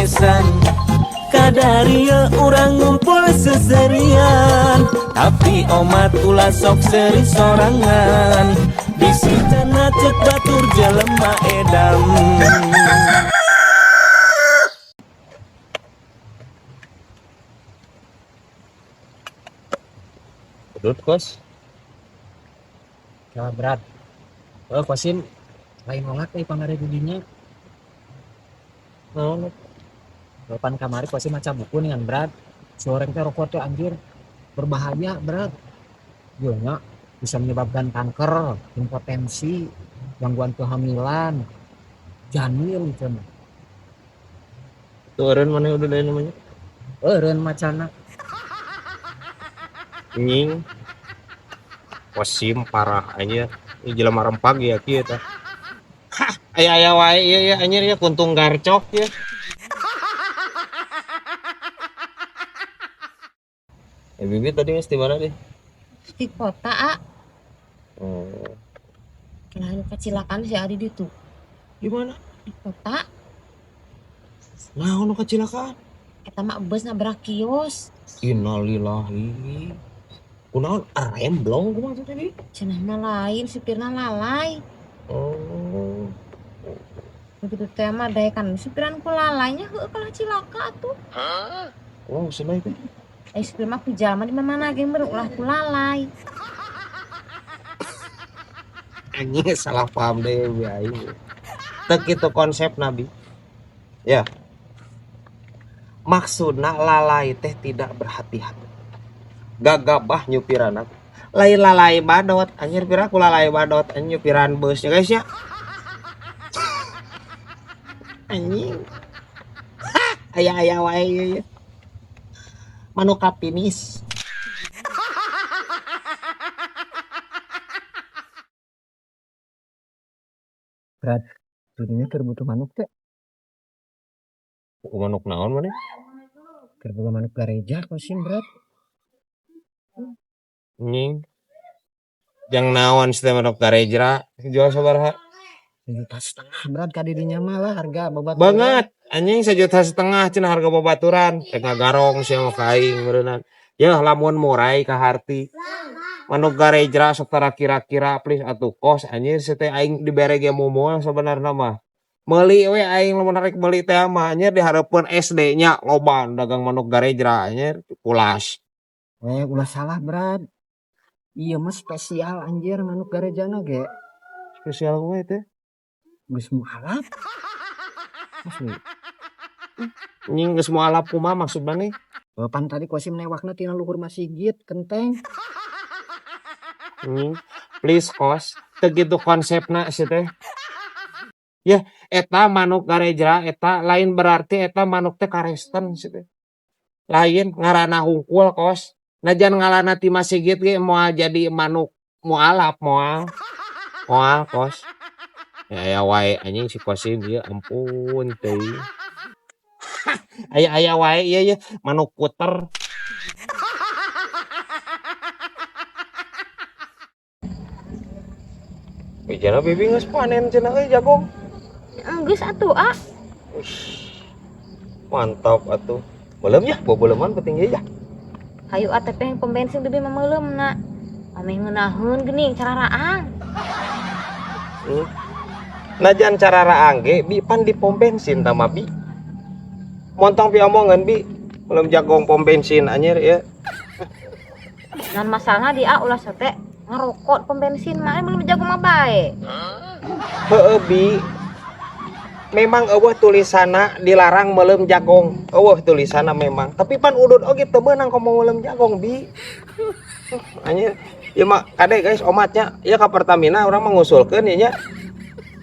bebesan. Kadarieu urang ngumpul seserian, tapi omat ulah sok seri sorangan. Bisi cenah cek batur jelema edam. Udut, Kos. Ya berat. Oh, Kosim lain nolak euy pamare didinya. Naon? Depan kamari Kosim maca buku dengan berat. Suareng teh rokok teh anjir berbahaya berat. Ieu nya bisa menyebabkan kanker, impotensi, gangguan kehamilan, janin cenah. Tuh eureun mana udah dari namanya? Eureun macana. Nying. Kosim parah anjir. Ini jelema rempag ya kieu tah. Hah, aya-aya wae ieu ya anjir ya kuntung garcok ya. Eh, Bibi tadi geus di mana deh? Di kota, A. Oh. Lah, kecelakaan si Adi itu. Di mana? Di kota. Nah, ono kecelakaan. Eta mah bus nabrak kios. Innalillahi. Kunaon rem blong kumaha tuh tadi? Cenah mah lain, supirna lalai. Oh. Begitu teh mah daekan supiran ku lalainya heueuh kalah cilaka atuh. Oh, maksudna itu. Eh, supir mah ku jalma di mana ge meureun ulah ku lalai. Anjing salah paham deh bi aing. Teu kitu konsep nabi. Ya. Maksudna lalai teh tidak berhati-hati. Gagabah nyupiran aku. Lain lalai badot, anjir pira ku lalai badot, anjir nyupiran bus ya guys ya. Anjing. Hah, aya-aya wae ieu ya. Manuk kapinis. Berat. Jadinya keur butuh manuk teh. Manuk naon maneh? Keur boga manuk gareja Kosim berat. Anjing. Jang naon sih manuk gareja? Jual sabaraha? 1,5 juta berat ka dirinya mah lah harga babaturan. Banget. Anjing 1,5 juta cenah harga babaturan. Rek ngagarong sia mah ka aing meureunnan. Yeuh lamun murai ka harti. Manuk gareja sok tara kira-kira please atuh kos anjir sia teh aing dibere ge momoal sabenarna mah. Meuli we aing lamun rek meuli teh mah anjir di hareupeun SD nya loba dagang manuk gareja anjir pulas. Eh ulah salah berat. Ieu mah spesial anjir manuk garejana ge. Spesial kumaha teh? Geus mualaf. Asli. Anjing geus mualaf kumaha maksud maneh? Pan tadi Kosim newakna tina luhur masjid kenteng. Anjing, please kos, teu kitu konsepna sia teh. Ya, eta manuk gareja eta lain berarti eta manuk teh karesten sia teh. Lain ngaranna hungkul kos. Najan ngalana ti masjid ge moal jadi manuk mualaf moal. Moal kos. Ya aya wae anjing si Kosim ieu ampun teuing. Aya-aya wae ieu ye manuk puter. Wijana bibi geus panen cenah euy jagung. Geus atuh, ah. Ush. Mantap atuh. Belum ya, bobeleman penting ieu ya. Hayu ATP yang pom bensin bibi mah meuleumna. Ameh ngeunaheun geuning cararaang. Najan cararaang ge bi pan di pom bensin tah mah bi. Montong pi omongan bi, belum jagong pom bensin anjir ya. Nan masalahna di A ulah sate ngerokok pom bensin mah belum jago mah bae. Heeh bi. Memang eueuh tulisanna dilarang meuleum jagong. Eueuh tulisanna memang. Tapi pan udud oge teu meunang komo meuleum jagong bi. Anjir, ieu mah kade guys omatnya, ieu ka Pertamina urang mah ngusulkeun ieu nya.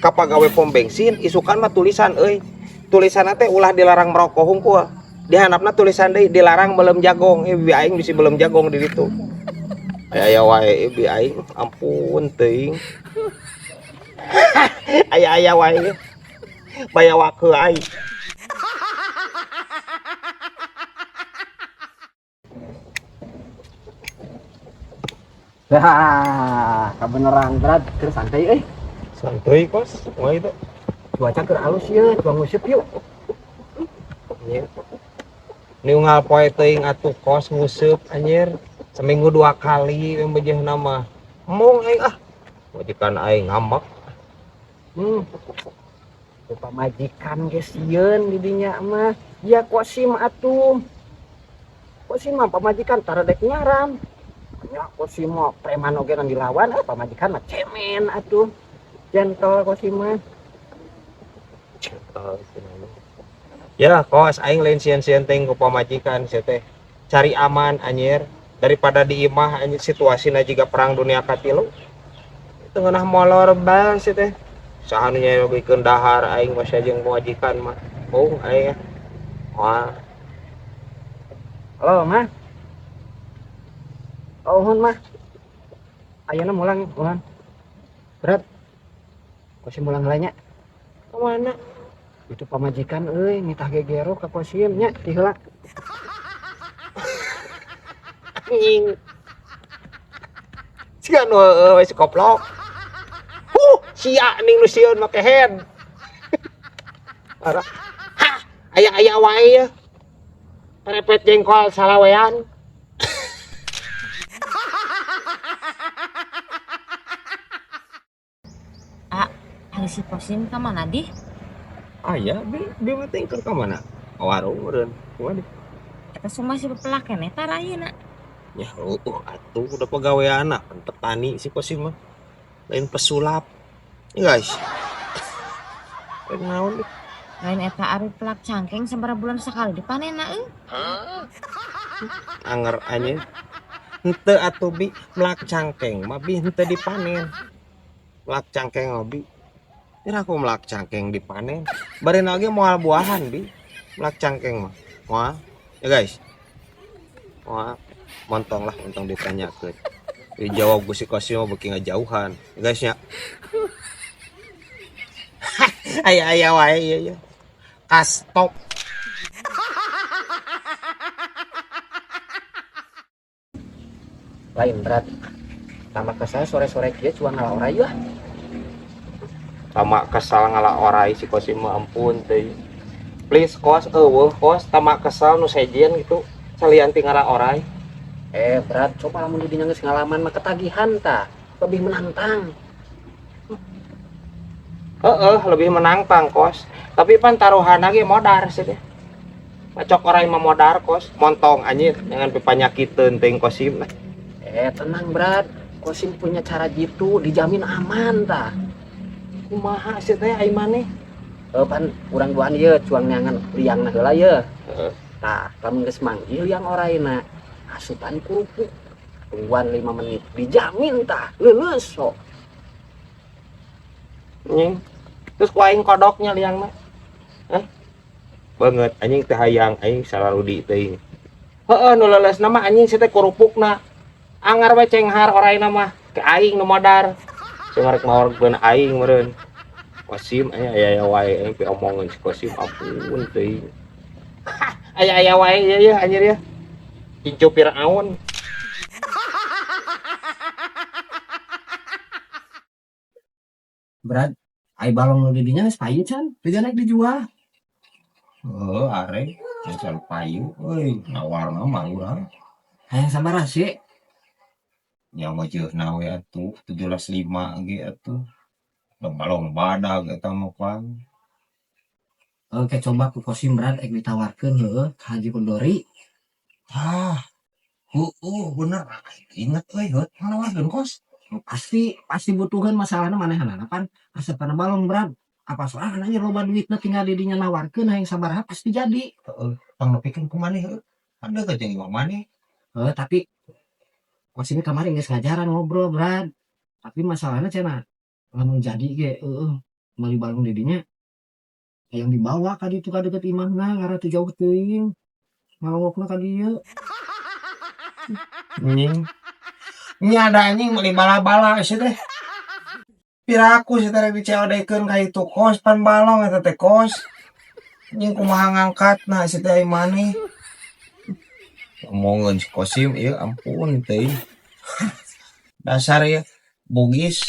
Ka pagawe pom bensin isukan mah tulisan euy. Tulisanna teh ulah dilarang merokok hungkul. Di handapna tulisan deui dilarang meuleum jagong. Ieu bi aing bisi meuleum jagong di ditu. Aya wae bi aing ampun teuing. Aya-aya wae. Bayawak aing. Dah, kebenaran berat keur santai euy. Santai kos, kumaha itu? Cuaca keur alus ieu, cuang nguseup yuk. Anjir. Niunggal poe teuing atuh kos nguseup anjir. Seminggu 2 kali we bejehna mah. Embung aing ah. Majikan aing ngambek. Pamajikan ge sieun di dinya mah. Ya Kosim atuh. Kosim mah pamajikan tara dek nyaram. Nya Kosim mah preman oge nang dilawan, pamajikan mah cemen atuh. Gentle Kosim mah. Ya kos aing lain sieun-sieun teh ku pamajikan sia teh. Cari aman anjir daripada di imah anjir situasina jiga perang dunia katilu. Teu ngeunah molor bae sia teh. Saha nu nyayogikeun dahar aing mah sia jeung pamajikan mah. Bung aing. Wah. Halo, Mah. Oh, hun, Mah. Ayeuna mulang, mulang. Berat. Kosim mulang heula nya. Ka mana? Itu pamajikan euy nitah gegero ka Kosim nya ti heula. Anjing. Siga nu heueuh we si koplok. Huh, sia ning nu sieun make head. Parah. Hah, aya-aya wae ye. Perepet jengkol salawean. Ah, ari si Kosim ka mana dih? Aya, bi, bi mah teh keur ka mana? Ka warung meureun. Kumaha dih? Eta sumah si pepelak keneh tara ayeuna. Ya heueuh atuh udah pagaweanna pan petani si Kosim mah. Lain pesulap. Ini guys. Lain naon dih? Lain eta ari pelak cangkeng sabaraha bulan sakali dipanenna euy. Anger anjing. Henteu atuh bi melak cangkeng mah bi henteu dipanen. Melak cangkeng mah bi. Kira aku melak cangkeng dipanen. Bari lagi moal buahan bi. Melak cangkeng mah. Moal. Ya guys. Moal. Montong lah, montong ditanyakeun. Dijawab ku si Kosim mah beuki ngajauhan. Ya guys nya. Aya-aya wae ieu ieu. Kastop. Lain berat. Tambah kesal sore-sore kieu cuang ngala orai lah. Tamak kesal ngala orai si Kosim mah ampun teuing. Please kos eueuh kos tamak kesal nu sejen gitu salian ti ngala orai. Berat coba lamun di dinya geus ngalaman mah ketagihan tah, lebih menantang. Heeh, lebih menantang kos. Tapi pan taruhanna ge modar sih deh. Pacok orai mah modar kos, montong anjir dengan pipanyakiteun teuing Kosim. Tenang berat. Kosim punya cara jitu dijamin aman tah. Kumaha sih teh ai maneh? Pan urang duaan ieu cuang neangan liangna heula ieu. Heeh. Tah, lamun geus manggil liang oraina asupan kerupuk. Tungguan 5 menit dijamin tah leuleus sok. Anjing. Terus ku aing kodoknya liangna. Hah? Banget anjing teh hayang aing salarudi teuing. Heeh, nu leuleusna mah anjing si teh kerupukna. Angar we cenghar oraina mah ke aing nu modar. Sing rek mawarkeun aing meureun. Kosim aya aya wae aing piomongeun si Kosim ampun teuing. Aya aya wae ieu ye anjir ye. Incu Firaun. Berat, ai balong nu di dinya geus payu can, dieu naik dijual. Heuh, are, can payu euy, nawarna mah urang. Hayang sabaraha sih? Nya mah jeuhna we atuh, 17.5 ge atuh. Da balong badag eta mah pan. Oke, coba ku Kosim berat ek ditawarkeun heueuh ka Haji Kondori. Hah. Heueuh bener. Inget euy, heuh nawarkeun kos. Pasti, pasti butuhan masalahna manehanana pan resepna balong berat. Apa soalna anjir loba duitna tinggal di dinya nawarkeun hayang sabaraha pasti jadi. Heeh, pangnepikeun ku maneh heueuh. Kan deukeut jeung imah maneh. Heeh, tapi Kosim kamari geus ngajaran ngobrol berat. Tapi masalahna cenah lamun jadi ge heueuh meuli balong di dinya hayang dibawa ka ditu ka deukeut imahna ngarah teu jauh teuing. Ngalongokna ka dieu. Anjing. Nya ada anjing meuli bala-bala sih teh. Piraku sih teh rek di C O D-keun ka itu kos pan balong eta teh kos. Anjing kumaha ngangkatna sih teh ai maneh. Omongeun si Kosim ieu ampun teuing. Dasar ieu bugis.